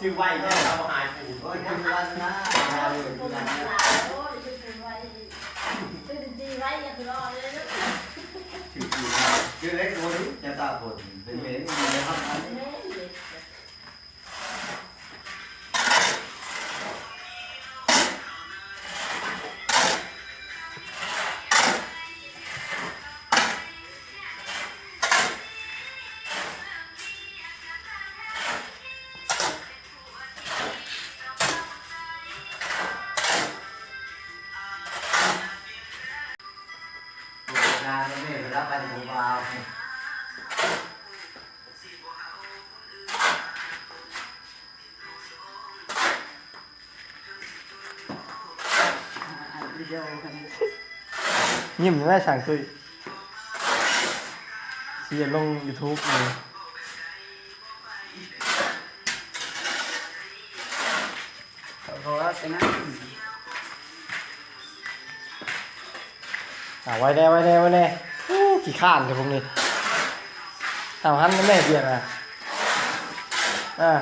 ຊື່ໄວແທ້ ເອົາຫາຍປູ ໂອ້ຍ ຄືວ່າຊະນະ ໂອ້ຍ ຄືວ່າຊະນະ ໂອ້ຍ ຊື່ໄວ ຊື່ຈີໄວ ຢ່າຄືລໍເລີຍ ຊື່ຈີໄວ ຊື່ເລັກໂຕນີ້ ຈະຕາຜົນ ເປັນເມນ ເປັນເມນ ເປັນເມນ ຍິ້ມຢູ່ໄດ໋ຊ່າງຕຸ້ຍ ຊິເຮັດລົງຢູທູບນີ້ ເຂົາກໍວ່າເປັນຫຍັງ ອ່າ ໄວແດ່ ໄວແດ່ ໄວແດ່ ໂອ້ ຂີ້ຄ້ານແທ້ພວກນີ້ ເອົາ ຫັນນຳແດ່ ວຽກນະ ອ່າ.